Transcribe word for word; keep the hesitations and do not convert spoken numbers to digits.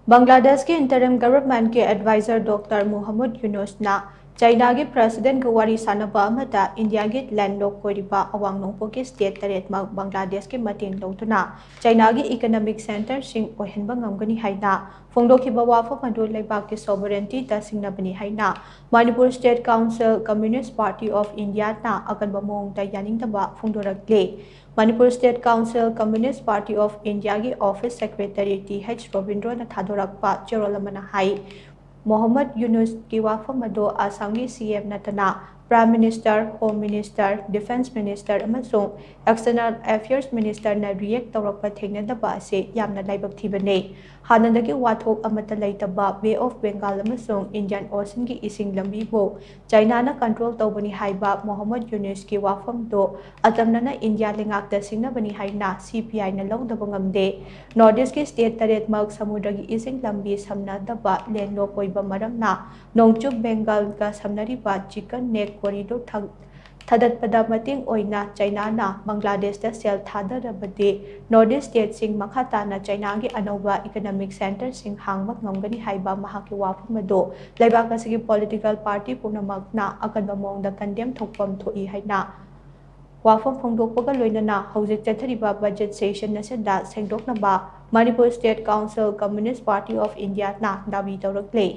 ꯕꯪꯒ꯭ꯂꯥꯗꯦꯁꯀꯤ interim governmentꯀꯤ advisor Doctor Muhammad Yunusꯅ ꯆꯥꯏꯅꯥꯒꯤ presidentꯀ ꯋꯥꯔꯤ ꯁꯥꯟꯅꯕ ꯑꯃꯗ ꯏꯟꯗꯤꯌꯥꯒꯤ landlock ꯑꯣꯏꯔꯤꯕ ꯑꯋꯥꯡ ꯅꯣꯡꯄꯣꯛꯀꯤ state ꯇꯔꯦꯠꯃꯛ ꯕꯪꯒ꯭ꯂꯥꯗꯦꯁꯀꯤ ꯃꯇꯦꯡ ꯂꯧꯗꯨꯅ ꯆꯥꯏꯅꯥꯒꯤ economic centreꯁꯤꯡ ꯑꯣꯏꯍꯟꯕ ꯉꯝꯒꯅꯤ ꯍꯥꯏꯅ ꯐꯣꯡꯗꯣꯛꯈꯤꯕ ꯋꯥꯐꯝ ꯑꯗꯨ ꯂꯩꯕꯥꯛꯀꯤ sovereigntyꯗ ꯁꯤꯡꯅꯕꯅꯤ ꯍꯥꯏꯅ Manipur State Council Communist Party of Indiaꯅ ꯑꯀꯟꯕ ꯃꯑꯣꯡꯗ ꯌꯥꯅꯤꯡꯗꯕ ꯐꯣꯡꯗꯣꯔꯛꯂꯤ꯫ Manipur State Council Communist Party of Indiaꯒꯤ office secretary ꯇꯤ ꯑꯩꯆ ꯔꯣꯕꯤꯟꯗ꯭ꯔꯣꯅ ꯊꯥꯗꯣꯔꯛꯄ ꯆꯦꯔꯣꯜ ꯑꯃꯅ ꯍꯥꯏ, ꯃꯣꯍꯝꯃꯗ ꯌꯨꯅꯨꯁꯀꯤ ꯋꯥꯐꯝ ꯑꯗꯨ ꯑꯁꯥꯝꯒꯤ ꯁꯤ ꯑꯦꯝ ꯅꯠꯇꯅ Prime Minister, Home Minister, Defence Minister ꯑꯃꯁꯨꯡ External Affairs Ministerꯅ react ꯇꯧꯔꯛꯄ ꯊꯦꯡꯅꯗꯕ ꯑꯁꯤ ꯌꯥꯝꯅ ꯂꯥꯏꯕꯛ ꯊꯤꯕꯅꯤ꯫ ꯍꯥꯟꯅꯗꯒꯤ ꯋꯥꯊꯣꯛ ꯑꯃꯠꯇ ꯂꯩꯇꯕ Bay of Bengal ꯑꯃꯁꯨꯡ Indian Oceanꯒꯤ ꯏꯁꯤꯡ ꯂꯝꯕꯤꯕꯨ ꯆꯥꯏꯅꯥꯅ control ꯇꯧꯕꯅꯤ ꯍꯥꯏꯕ ꯃꯣꯍꯝꯃꯗ ꯌꯨꯅꯨꯁꯀꯤ ꯋꯥꯐꯝꯗꯨ ꯑꯆꯝꯅꯅ ꯏꯟꯗꯤꯌꯥ ꯂꯩꯉꯥꯛꯇ ꯁꯤꯡꯅꯕꯅꯤ ꯍꯥꯏꯅ ꯁꯤ ꯄꯤ ꯑꯥꯏꯅ ꯂꯧꯗꯕ ꯉꯝꯗꯦ꯫ North Eastꯀꯤ state ꯇꯔꯦꯠꯃꯛ ꯁꯃꯨꯗ꯭ꯔꯒꯤ ꯏꯁꯤꯡ ꯂꯝꯕꯤ ꯁꯝꯅꯗꯕ landlock ꯑꯣꯏꯕ ꯃꯔꯝꯅ ꯅꯣꯡꯆꯨꯞ ꯕꯦꯡꯒꯜꯒ ꯁꯝꯅꯔꯤꯕ Chicken Neck Corridor ꯊ-, ꯊꯥꯗꯠꯄꯗ ꯃꯇꯦꯡ ꯑꯣꯏꯅ ꯆꯥꯏꯅꯥꯅ ꯕꯪꯒ꯭ꯂꯥꯗꯦꯁꯇ ꯁꯦꯜ ꯊꯥꯗꯔꯕꯗꯤ North East stateꯁꯤꯡ ꯃꯈꯥ ꯇꯥꯅ ꯆꯥꯏꯅꯥꯒꯤ ꯑꯅꯧꯕ economic centreꯁꯤꯡ ꯍꯥꯡꯕ ꯉꯝꯒꯅꯤ ꯍꯥꯏꯕ ꯃꯍꯥꯛꯀꯤ ꯋꯥꯐꯝ ꯑꯗꯨ ꯂꯩꯕꯥꯛ ꯑꯁꯤꯒꯤ political party ꯄꯨꯝꯅꯃꯛꯅ ꯑꯀꯟꯕ ꯃꯑꯣꯡꯗ condemn ꯊꯣꯛꯐꯝ ꯊꯣꯛꯏ ꯍꯥꯏꯅ ꯋꯥꯐꯝ ꯐꯣꯡꯗꯣꯛꯄꯒ ꯂꯣꯏꯅꯅ ꯍꯧꯖꯤꯛ ꯆꯠꯊꯔꯤꯕ budget session ꯑꯁꯤꯗ ꯁꯦꯡꯗꯣꯛꯅꯕ Manipur State Council Communist Party of Indiaꯅ ꯗꯥꯕꯤ ꯇꯧꯔꯛꯂꯤ꯫